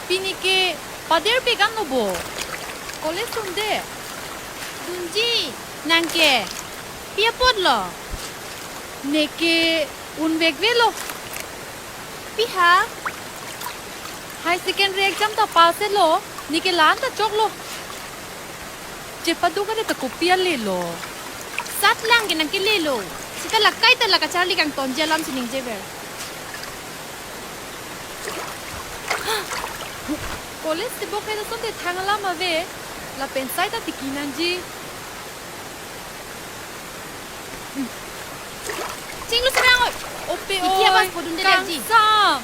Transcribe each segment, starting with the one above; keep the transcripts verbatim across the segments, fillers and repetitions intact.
Pini ke pader pegan lo bo. College dunde. Dunji, nang ke pi apotlo? Neke unvekvelo. Pi ha? High secondary exam ta pass lo. Neke lan ta choklo. Chepaduk ane ta kopi alelo. Sat lang ke nang ke lelo. Seta la kaita la kacharli kangtonji alam si ningjever. College tebok hai asonte thang alam ave. Lapen sai ta tiki nangji. Chinglu serang oi. Ope oi. Iki abas podun de ji. Kangsam.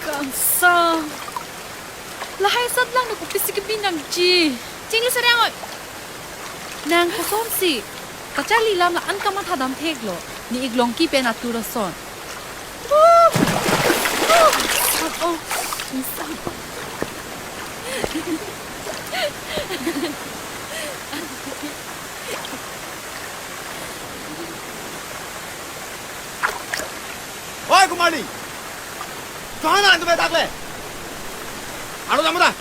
Kangsam. Lahai sat lang na kopisi kebi nangji. Chinglu serang oi. Nang kosonsi kacharli lam la-an kamatha dam theklo. Ne ik longki pen atur ason. Oh, oh, oh. Oi, Kumarli! Kahan hai tum tak le? Aro jamu da.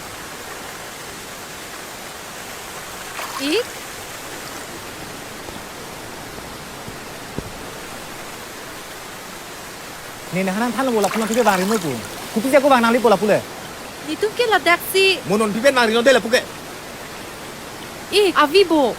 Ik? Ne nang hanan thanlo bo lapu, nangphi pen vangri noi pu. Kopisi ako vang nangli po lapu le. Netum ke ladaksi. Mo nonphi pen vangri non de lapu ke. Ik, avi bo.